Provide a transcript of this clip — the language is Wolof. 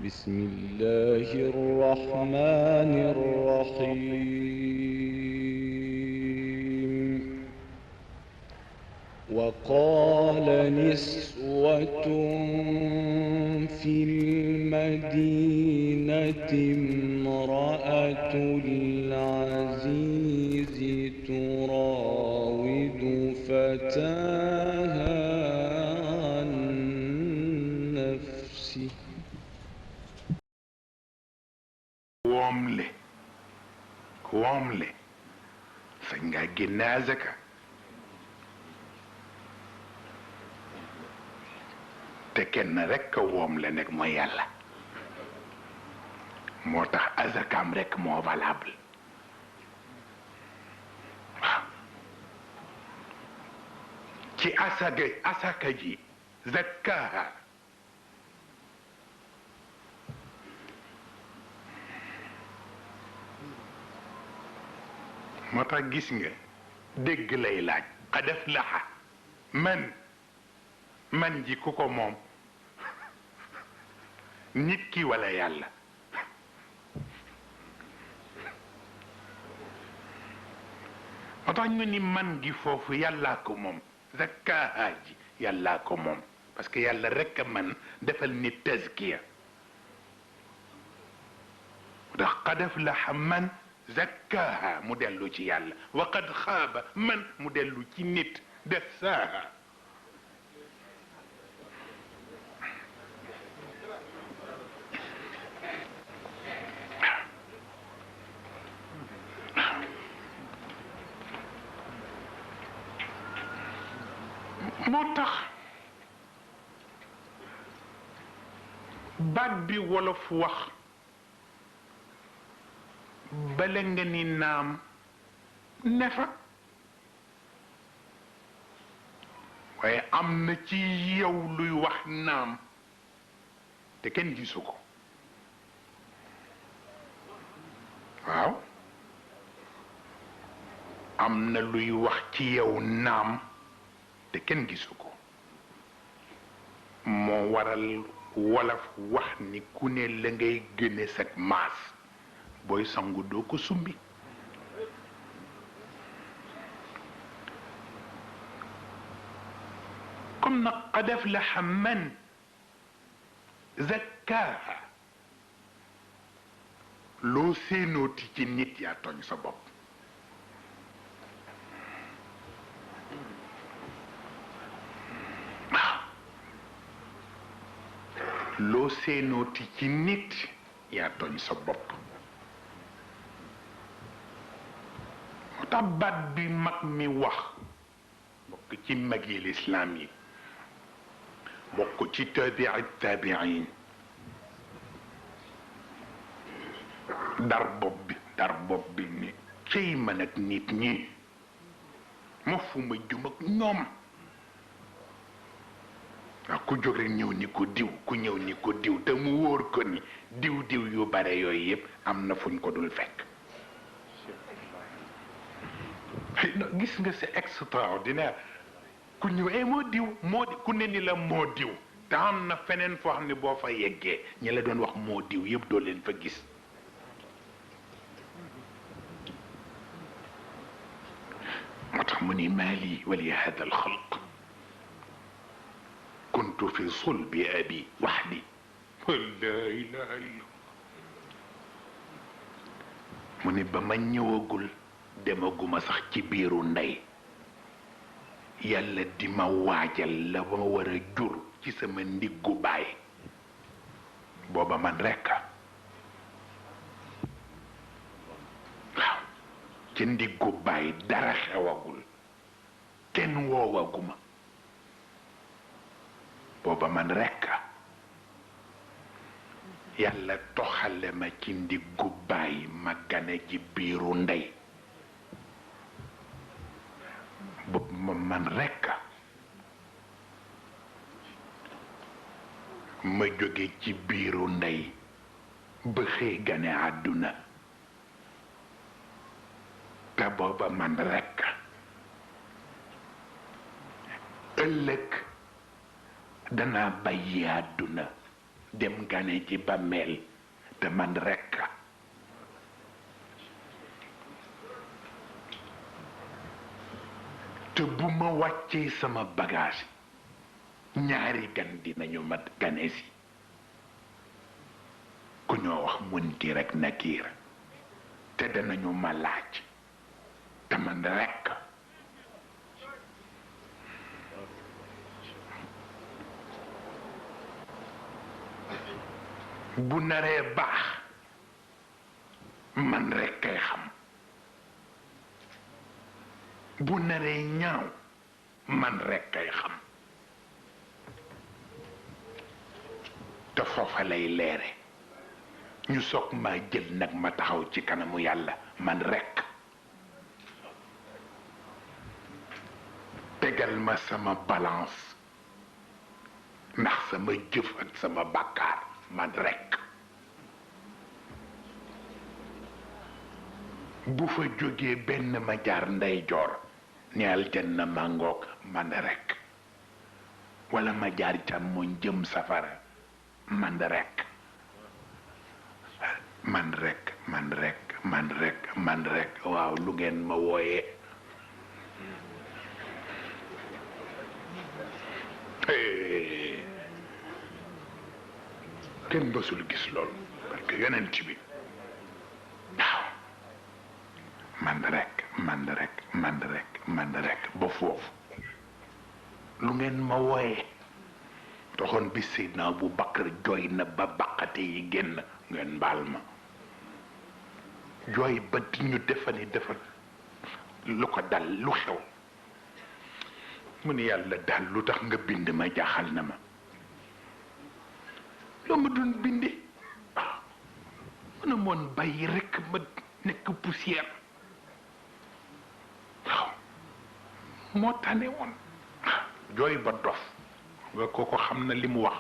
بسم الله الرحمن الرحيم وقال نسوة في المدينة امرأة العزيز تراود فتاها عن نفسه omlé sañ nga génne azaka te kenn rek a woomle nag mooy yàlla moo tax azakam rek moo valable waaw ci asaka ji zakkaha moo tax gis nga dégg lay laaj qad aflaha man ji ku ko moom nit ki wala yàlla moo tax ñu ni man gi foofu yàllaa ko moom zakkaaha ji yàllaa ko moom parce que yàlla rekk a man defal nit tazkiya ndax qad aflaha man zakkaaha mu dellu ci yàlla wa qad xaaba man mu dellu ci nit dassaaha moo tax baat bi wolof wax bala nga ni naam ne fa waaye am na ci yow luy wax naam te kenn gisu ko waaw am na luy wax ci yow naam te kenn gisu ko moo waral wolof wax ni ku ne la ngay gëne sag maas booy sangu doo ko sumbi comme nag qad aflaha man zakkaaha loo séenooti ci nit yaa tooñ sa bopp loo séenooti ci nit yaa tooñ sa bopp moo tax baat bi mag mi wax bokk ci mag yi lislaam yi bokk ci tabi'i tabi'in dar bopp bi ni cey man ak nit ñi ma fu ma jum ak ñoom waaw ku jóg rek ñëw ni ko diw ku ñëw ni ko diw te mu wóor ko ni diw yu bare yooyu yëpp am na fuñ ko dul fekk gis nga c'est extraordinaire ku ñëw moo diw ku ne ni la moo diw te am na feneen foo xam ne boo fa yeggee ñi la doon wax moo diw yëpp doo leen fa gis moo tax mu ni maali wali hada al xalq kuntu fi sulbi abi waxdi la ilaha illa mu ni ba ma ñëwagul demaguma sax ci biiru ndey yàlla di ma waajal la ma war a jur ci sama ndiggu baay booba man rekk waaw ci ndiggu baay dara xewagul kenn woowaguma booba man rekk yàlla toxale ma ci ndiggu baay ma gane ci biiru ndey boobu ma man rekk ma jóge ci biiru ndey ba xëy gane àdduna te booba man rekk ëllëg danaa bàyyi àdduna dem gane ci bàmmeel te man rekk te bu ma wàccee sama bagage ñaari gan dinañu ma gane si ku ñoo wax Munkar ak Nakiir te danañu ma laaj te man rekk bu naree baax man rekk kay xam bu naree ñaaw man rekk kay xam te foofa lay leere ñu soog maa jël nag ma taxaw ci kanamu yàlla man rekk tegal ma sama balance ndax sama jëf ak sama bàkkaar man rekk bu fa jógee benn ma jaar ndeyjoor ni aljanna màngook man rekk walla ma jaar càmmoñ jëm safara man rekk man rekk man rekk man rekk man rekk waaw lu ngeen ma wooyee kenn bësul gis loolu parce que yonent bi waaw man rekk man rekk man rekk man rekk ba foofu lu ngeen ma wooyee taxoon bi Seydina Abu Bakar jooy na ba baqate yi génn ngeen baal ma jooy ba di ñu defani defal lu ko dal lu xew mu ne yàlla daal lu tax nga bind ma jaaxal na ma loo ma doon binde waaw mën a moon bàyyi rekk ma nekk poussière waaw moo tane woon jooy ba dof nga kooko xam na li mu wax